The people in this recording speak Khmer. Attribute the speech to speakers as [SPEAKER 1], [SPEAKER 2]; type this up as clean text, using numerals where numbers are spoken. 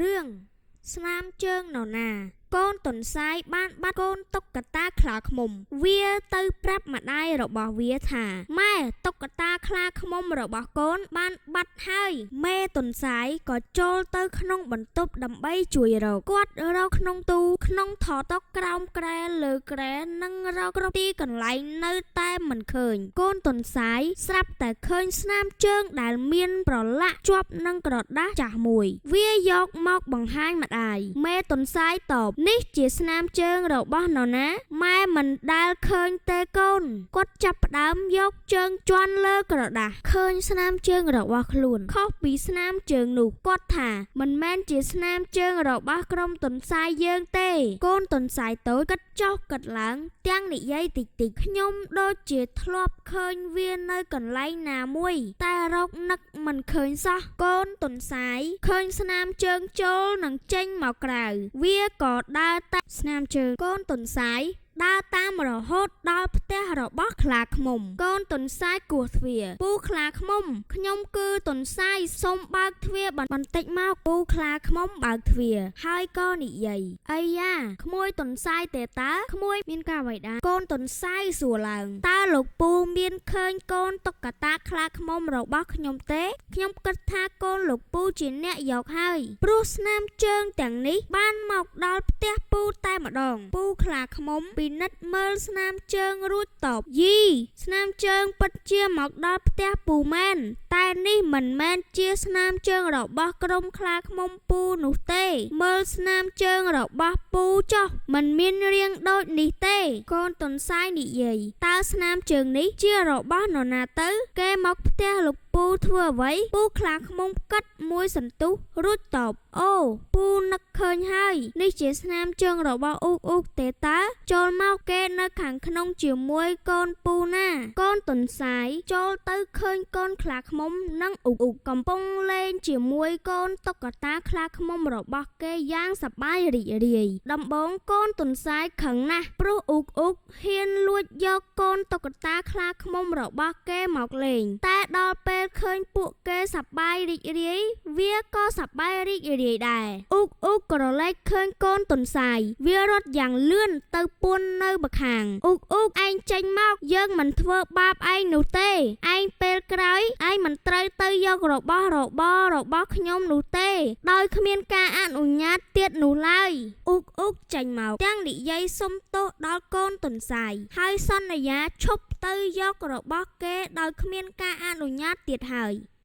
[SPEAKER 1] រឿងស្នាមជើងនរណា កូនទន្សាយបានបាត់កូនតុក្កតាខ្លាឃ្មុំ វាទៅប្រាប់ម្ដាយរបស់វាថា ម៉ែតុក្កតាខ្លាឃ្មុំរបស់កូនបានបាត់ហើយ មេទន្សាយក៏ចូលទៅក្នុងបន្ទប់ដើម្បីជួយរក គាត់រកក្នុងទូក្នុងថតុក្រោមគ្រែលើគ្រែនិងរកគ្រប់ទីកន្លែងនៅតែមិនឃើញ កូនទន្សាយស្រាប់តែឃើញស្នាមជើងដែលមានប្រឡាក់ជាប់នឹងក្រដាសចាស់មួយ វាយកមកបង្ហាញម្ដាយ មេទន្សាយតប នេះជាស្នាមជើងរបស់នរណា ម៉ែមិនដែលឃើញទេកូន គាត់ចាប់ផ្ដើមយកជើងជាន់លើក្រដាស ឃើញស្នាមជើងរបស់ខ្លួនខុសពីស្នាមជើងនោះ គាត់ថាមិនមែនជាស្នាមជើងរបស់ក្រុមទន្សាយយើងទេ កូនទន្សាយតូចគិតចុះគិតឡើងទាំងនិយាយតិចៗ ខ្ញុំដូចជាធ្លាប់ឃើញវានៅកន្លែងណាមួយ តែរកនឹកមិនឃើញសោះ កូនទន្សាយឃើញស្នាមជើងចូលនិងចេញមកក្រៅ វាក៏ដើរតាមស្នាមជើងកូនទន្សាយដើរតាមរហូតដល់ផ្ទះរបស់ខ្លាឃ្មុំ កូនទន្សាយគោះទ្វារ ពូខ្លាឃ្មុំ ខ្ញុំគឺទន្សាយសូមបើកទ្វារបន្តិចមក ពូខ្លាឃ្មុំបើកទ្វារ ហើយក៏និយាយ អីយ៉ាក្មួយទន្សាយទេតើ ក្មួយមានការអ្វីដែរ កូនទន្សាយសួរឡើង តើលោកពូមានឃើញកូនតុក្កតាខ្លាឃ្មុំរបស់ខ្ញុំទេ ខ្ញុំគិតថាកូនលោកពូជាអ្នកយកហើយ ព្រោះស្នាមជើងទាំងនេះបានមកដល់ផ្ទះពូតែម្ដង ពូខ្លាឃ្មុំពិនិត្យមើលស្នាមជើងរួចតប យីស្នាមជើងពិតជាមកដល់ផ្ទះពូមែន តែនេះមិនមែនជាស្នាមជើងរបស់ក្រុមខ្លាឃ្មុំពូនោះទេ មើលស្នាមជើងរបស់ពូចុះ មិនមានរាងដូចនេះទេ កូនទន្សាយនិយាយ តើស្នាមជើងនេះជារបស់នរណាទៅ គេមកផ្ទះលោកពូធ្វើអ្វី ពូខ្លាឃ្មុំគិតមួយសន្ទុះរួចតប អូពូនឹកឃើញហើយ នេះជាស្នាមជើងរបស់អ៊ូកអ៊ូកទេតើ ចូលមកគេនៅខាងក្នុងជាមួយកូនពូណា កូនទន្សាយចូលទៅឃើញកូនខ្លាឃ្មុំនិងអ៊ូកអ៊ូកកំពុងលេងជាមួយកូនតុក្កតាខ្លាឃ្មុំរបស់គេយ៉ាងសប្បាយរីករាយ ដំបូងកូនទន្សាយខឹងណាស់ ព្រោះអ៊ូកអ៊ូកហ៊ានលួចយកកូនតុក្កតាខ្លាឃ្មុំរបស់គេមកលេង តែដល់ពេលឃើញពួកគេសប្បាយរីករាយ វាក៏សប្បាយរីករាយដែរ អ៊ូកអ៊ូកក្រឡេកឃើញកូនទន្សាយ វារត់យ៉ាងលឿនទៅពួននៅម្ខាង អ៊ូកអ៊ូកឯងចេញមក យើងមិនធ្វើបាបឯងនោះទេ ឯងពេលក្រោយឯងមិនត្រូវទៅយករបស់របររបស់ខ្ញុំនោះទេ ដោយគ្មានការអនុញ្ញាតទៀតនោះឡើយ អ៊ូកអ៊ូកចេញមកទាំងនិយាយសុំទោសដល់កូនទន្សាយ ហើយសន្យាឈប់ទៅយករបស់គេដោយគ្មានការអនុញ្ញាតទៀតហើយ។